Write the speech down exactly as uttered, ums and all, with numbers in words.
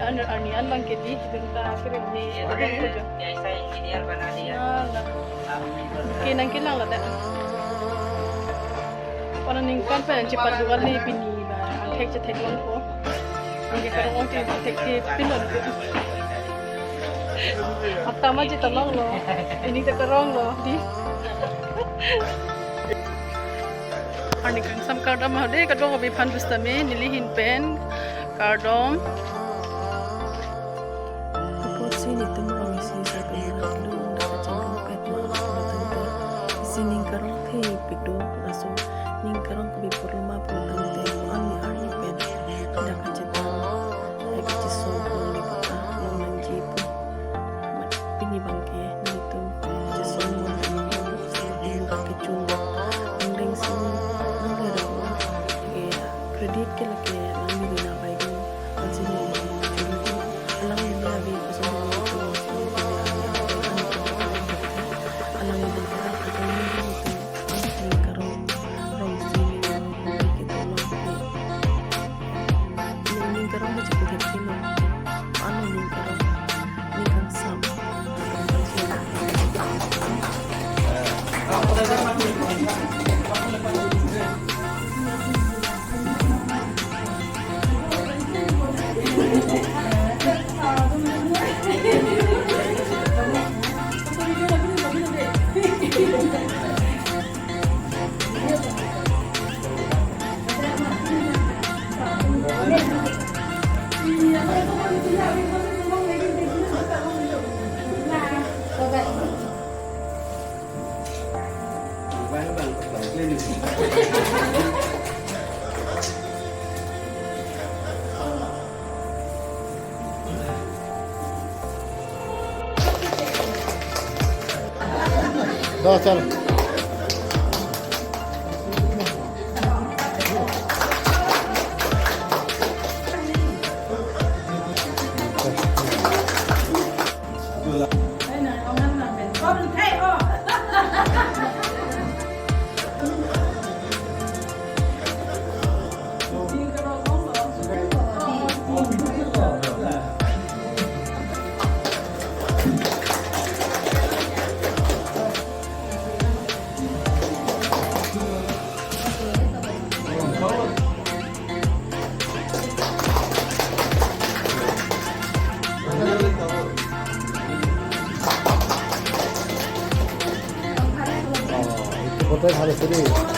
Arni, arni an abang ke dei, dun ta kiri ni. Oke. Dia saya engineer bana dia. Ah, lah. Oke, nangkelang ladak. Pada ningkan pen chepaduk kali pini ba, angthek chetheklongpo. Ningke karong ong ti thekthepinlongpo. Hapta ma chetheklonglo. Pini ta karonglo, dei. Arni kangsam kardom ha dei, kadokave aphan pusitame neli ahin pen kardom. Apotsi netum rong isi sarpi rat kedun dak kachinghon pet ma, lapen te isi ning karong thepik do, laso ning karong kave purlo ma pulotangte, arni arni pen dak kachethan, dak kachesong along le pata long nangji pu. Mat pini abang ke nelitum chesong mon nangji pu, si ning abang ke chun angdeng si nang le dak ma ke credit ke lake Langmili Nabai do. Ansi neli chun pu, alangli ave koson nelitum, alangli ave, alangli ave, alangli ave, alangli ning karong rong isi ning karong kave kedo lo ke. Ning karong ke chepu thekthelo. Ano ning karong, ning kangsam. Dah, chal. Hotel Halesory.